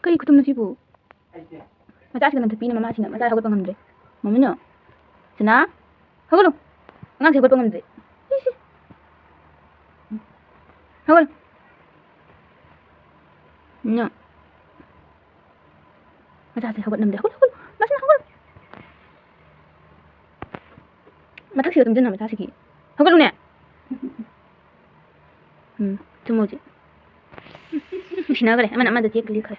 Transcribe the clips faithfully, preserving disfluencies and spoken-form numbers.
ꯀꯔꯤ ꯈꯨꯇꯨꯝꯅꯣ ꯁꯤꯕꯨ? ꯃꯆꯥꯁꯤꯒ ꯅꯝꯊꯛꯄꯤꯅ ꯃꯃꯥꯁꯤꯅ ꯃꯆꯥ ꯍꯧꯒꯠꯄ ꯉꯝꯗ꯭ꯔꯦ꯫ ꯃꯃꯨꯅꯣ, ꯁꯅꯥ, ꯍꯧꯒꯠꯂꯨ꯫ ꯑꯉꯥꯡꯁꯦ ꯍꯧꯒꯠꯄ ꯉꯝꯗ꯭ꯔꯦ꯫ ꯏꯁ, ꯏꯁ꯫ ꯍꯧꯒꯠꯂꯨ꯫ ꯅꯣ꯫ ꯃꯆꯥꯁꯦ ꯍꯧꯒꯠ ꯉꯝꯗ꯭ꯔꯦ꯫ ꯍꯧꯒꯠꯂꯨ, ꯍꯧꯒꯠꯂꯨ꯫ ꯃꯁꯤꯅ ꯍꯧꯒꯠꯂꯨ꯫ ꯃꯊꯛꯁꯤꯒ ꯇꯨꯝꯁꯤꯟꯅ ꯃꯆꯥꯁꯤꯒꯤ꯫ ꯍꯧꯒꯠꯂꯨꯅꯦ꯫ ꯎꯝ, ꯇꯨꯝꯃꯣ ꯍꯧꯖꯤꯛ꯫ ꯅꯨꯡꯁꯤꯅꯈ꯭ꯔꯦ꯫ ꯑꯃꯅ ꯑꯃꯗ ꯆꯦꯛ ꯂꯤꯛꯈ꯭ꯔꯦ꯫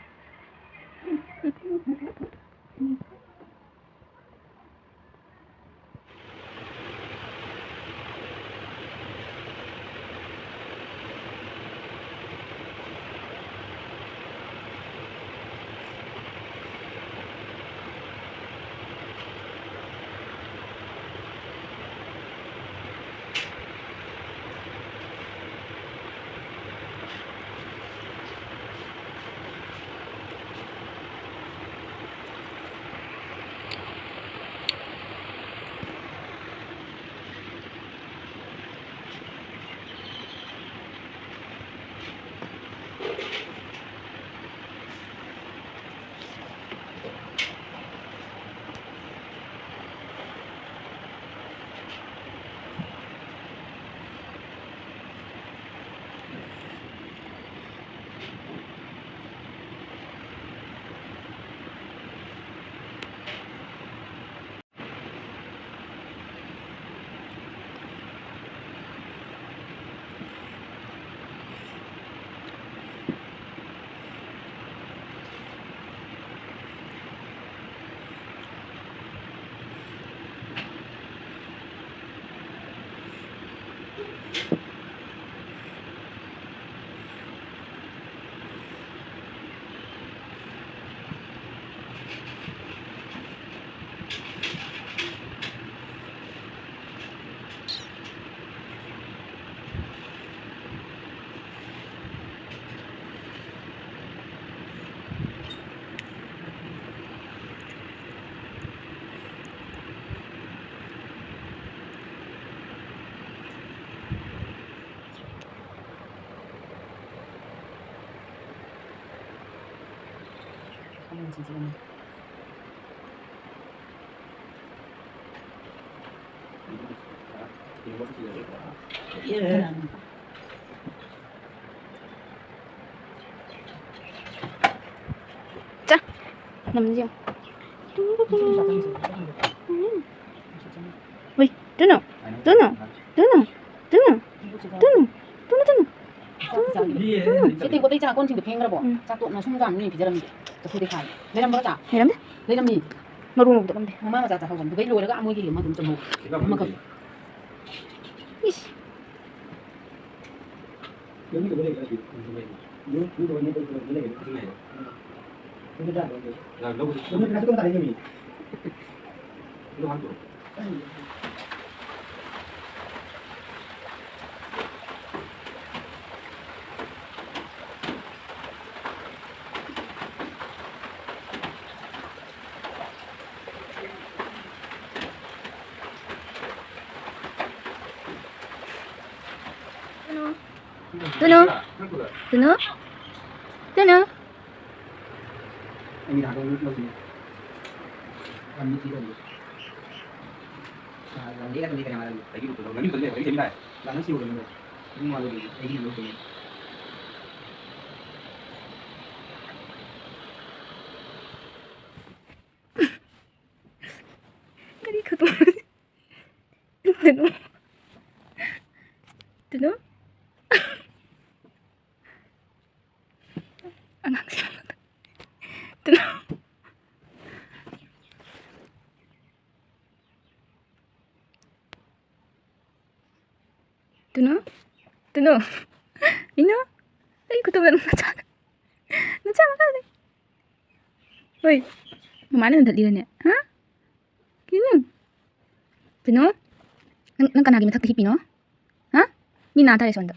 ꯆꯥ꯫ ꯅꯝꯁꯤ ꯌꯦꯡꯉꯨ꯫ ꯍꯨꯏ, ꯇꯨꯅꯨ, ꯇꯨꯅꯨ, ꯇꯨꯅꯨ, ꯇꯨꯅꯨ, ꯇꯨꯅꯨ, ꯇꯨꯅꯨ, ꯇꯨꯅꯨ꯫ ꯁꯤ ꯇꯦꯡꯀꯣꯠꯇꯩ ꯆꯥ ꯀꯣꯟꯁꯤꯡꯗꯣ ꯐꯦꯡꯈ꯭ꯔꯕꯣ? ꯎꯝ꯫ ꯆꯥꯛꯇꯣ ꯅꯁꯨꯝ ꯆꯥꯝꯃꯅꯤ ꯄꯤꯖꯔꯝꯃꯤꯁꯦ꯫ ꯆꯐꯨꯗꯩ ꯈꯥꯏ꯫ ꯂꯩꯔꯝꯕ꯭ꯔꯣ ꯆꯥ? ꯂꯩꯔꯝꯗꯦ꯫ ꯂꯩꯔꯝꯃꯤ꯫ ꯃꯔꯨ ꯃꯔꯨꯗ ꯂꯩꯔꯝꯗꯦ꯫ ꯃꯃꯥ ꯃꯆꯥ ꯆꯥꯍꯧꯕꯅꯤ꯫ ꯑꯗꯨꯗꯩ ꯂꯣꯏꯔꯒ ꯑꯃꯣꯏꯒꯤ ꯑꯃ ꯑꯗꯨꯝ ꯆꯥꯍꯧ꯫ ꯑꯃꯈꯛ꯫ ꯏꯁ꯫ ꯇꯨꯅꯨ꯫ ꯇꯨꯅꯨ꯫ ꯇꯨꯅꯨ꯫ ꯀꯔꯤ ꯈꯨꯇꯣꯡ꯫ ꯇꯨꯅꯨ꯫ ꯇꯨꯅꯨ꯫ ꯑꯉꯥꯡꯁꯦ꯫ ꯇꯨꯅꯨ꯫ ꯇꯨꯅꯨ꯫ ꯇꯨꯅꯨ꯫ ꯃꯤꯅꯨ꯫ ꯀꯔꯤ ꯈꯨꯇꯧꯅꯣ ꯅꯆꯥ꯫ ꯅꯆꯥ ꯃꯈꯥꯗ꯫ ꯍꯣꯏ꯫ ꯃꯃꯥꯅ ꯍꯟꯗꯠꯂꯤꯔꯅꯦ? ꯍꯥ? ꯀꯩꯅꯣ? ꯀꯩꯅꯣ? ꯅꯪ, ꯅꯪ ꯀꯅꯥꯒꯤ ꯃꯊꯛꯇ ꯍꯤꯞꯄꯤꯅꯣ? ꯍꯥ? ꯃꯤ ꯅꯥ ꯇꯥꯔꯦ ꯁꯣꯝꯗ꯫